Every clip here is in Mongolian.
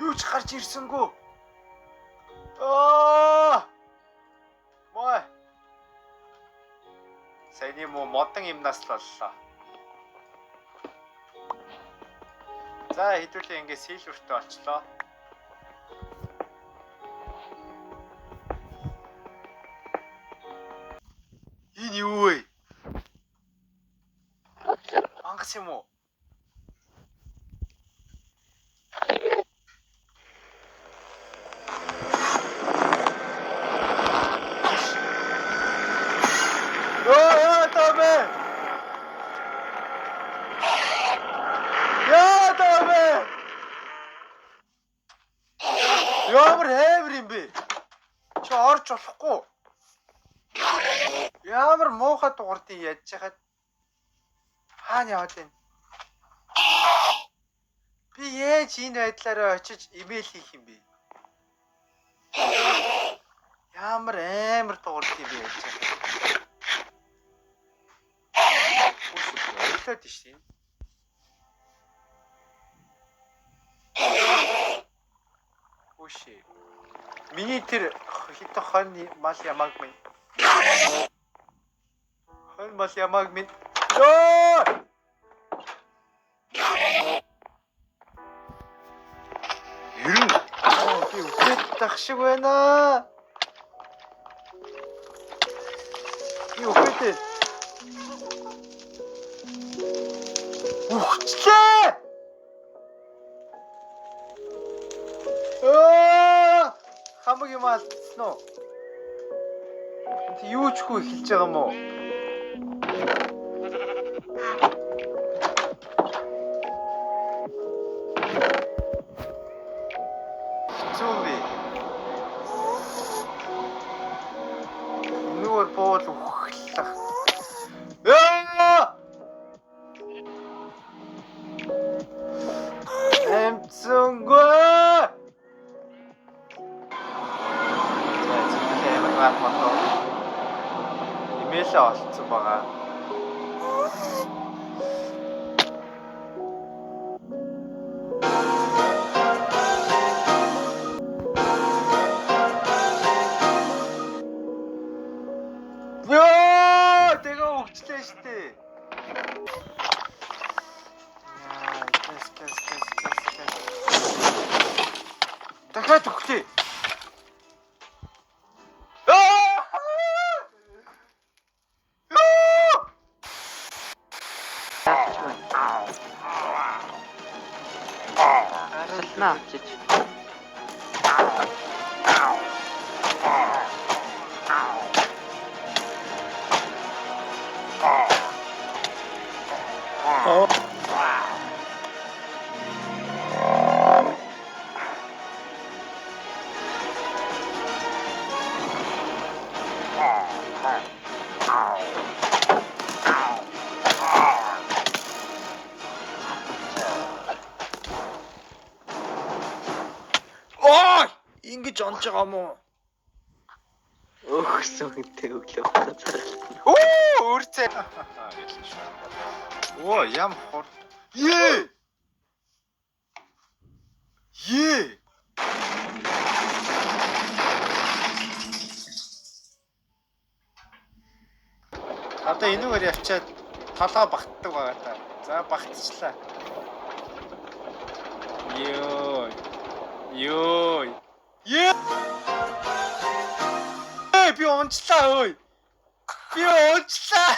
Юу ч гарч ирсэнгүй. Аа! Мой. Саяны муу модон юмнаас л боллоо. За хэдүүлээ ингээ силвертэй олчлоо. Энэ юу вэ? Мангас юм уу? Йоо, яа таа. Яа таа. Ямар хайвар юм бэ? Чи орж болохгүй. Ямар муухай дугуурдын яаж хаад хаана яваад байна? Би яаж энэ байдлаараа очиж имэйл хийх юм бэ? Ямар амар дугуурд юм бэ яаж хаад? Өглөөд ш тийм. Үши. Миний тэр хитэн хонь мал ямааг минь. Хонь мал ямааг минь. Йоо! Ер нь Би үхээд тах шиг байна. Би үхээд. Үхчлээ! Аа! Хамаг юм алдсан уу? Энд юу ч хүү эхэлж байгаа юм уу? Хэцүү юм бэ? Энүүгээр буул үхлэх. Аа! Амцсангүй. За зөвхөн амар гар мотоо. Имэйлээ олцсон байгаа. Йоо, тэгээ өгчлээ штэ. Яа, кэс кэс кэс кэс кэс. Дахиад өглөө. Аа! Йоо! Арилнаа авчиж. Ой! Ингэж онж байгаа юм уу? Өөхсөн хүнтэй өглөө буцаад. Оо, үрцээ. Оо, ям хор. Ее! Ее! Одоо энүүгээр явчаад толгой багтдаг байгаа та. За багтчихлаа. Йоо. Йоо. Ее! Би унчлаа ой. Би унчлаа.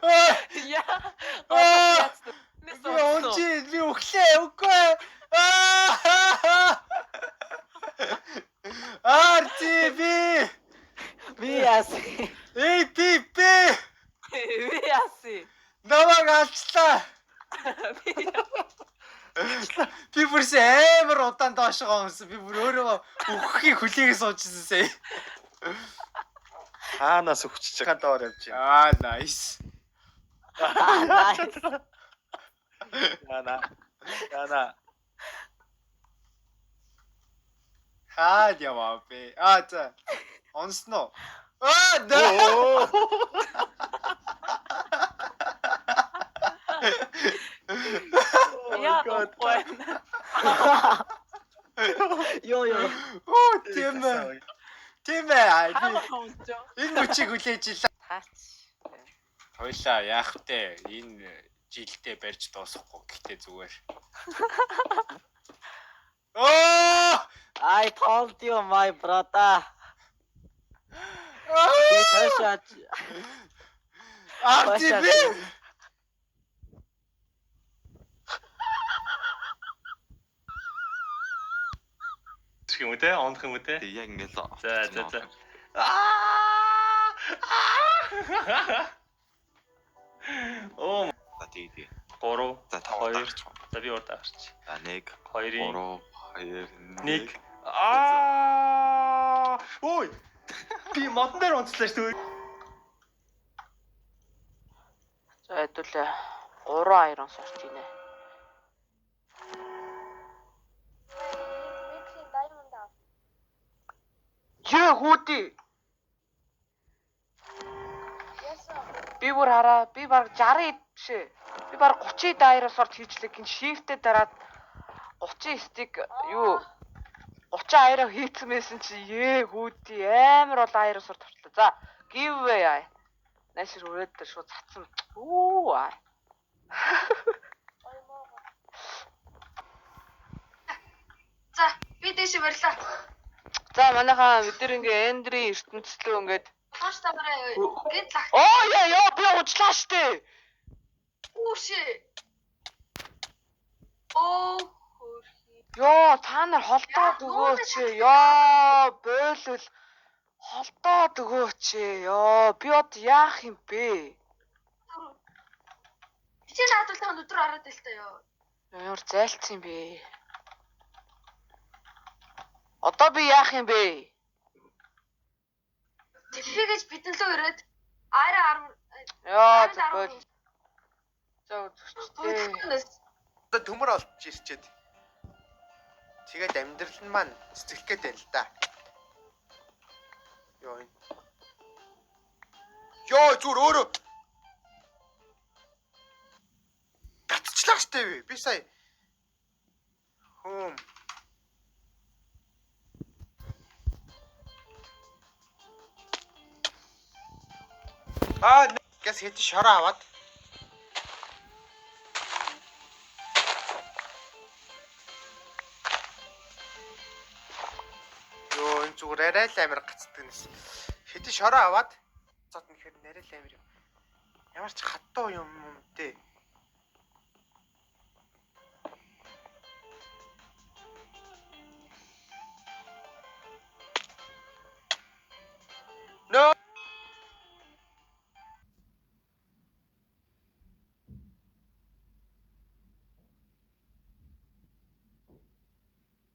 Ой. Яа. Аа! Би унчи, би өглөө үгүй. Аа! RTB Би яасан? APP Би яасан? намайг алчлаа. Би бүрс амар удаан доошгоо унсан. Би бүр өөрөө үхэхийг хүлээгээ суужсэн сая. Хаанаас өгчөж байгаа доор явж байна. Аа, nice. Яна. Яна. Хаад яваа бэ. Аа, за. Онсноо. Аа, да. Яа, байна. Йоо ёо. Оо тийм ээ. Тийм ээ. Хаа унжаа. Энэ мөчийг хүлээж илаа. Таач. Хоёлаа яах вэ? Энэ жилдээ барьж дуусгахгүй гэхдээ зүгээр. Оо! I told you my brother. Би цаашаа RTB. Юм уу те? Ондох юм уу те? Тэг яг ингээл За за за. Аа! Оо За тэг тэг. 3 За та 2 урд гарч. За би урд гарч. За 1 2 3 2 1 Аа! Ой! Би модон дээр унцлаа шүү дээ. За хэдүүлээ 3 iron sword хийнэ. Йоо хүүти. Би бүр хараа би баг 60 биш ээ. Би баг 30 iron sword хийжлээ гин shift-тэй дараад 39-ийг юу 30 iron хийцэн байсан чи ээ хүүти амар бол iron sword авчлаа. За giveaway аа. Найшир өрөөд дээр шууд цацсан. Үу аа. За би дэше барьлаа. За манайхаа бид нар ингээ Эндрийн ертөнцлөө ингээд Хоош тамараа гинт лаг. Оо яа ёо би уучлаа штэ. Үүшээ. Оо хөрхи. Ёо та нар холдоод өгөөч. Ёо бойлол холдоод өгөөч. Ёо би од яах юм бэ? Чи наадуулахын өдөр ороод ил та ёо. Ямар зайлцсан юм бэ? Одоо би яах юм бэ? Тэпи гэж бидэн лөө ирээд арай 10 Ёо за бойл. За үзэгчтэй. Одоо төмөр олж ирчээд. Тэгээд амьдрал нь маань цэцгэлэх гээд байна л да. Йоо энэ. Йоо зүгээр өөрөө гацчлаа штэ би. Би сая хөм. Аа гэс хэдэн шороо аваад Йоо энэ зүгээр арай л амир гацдаг нэс. Хэдэн шороо аваад зод нэхэр арай л амир юм. Ямар ч хаттуу юм юм дээ.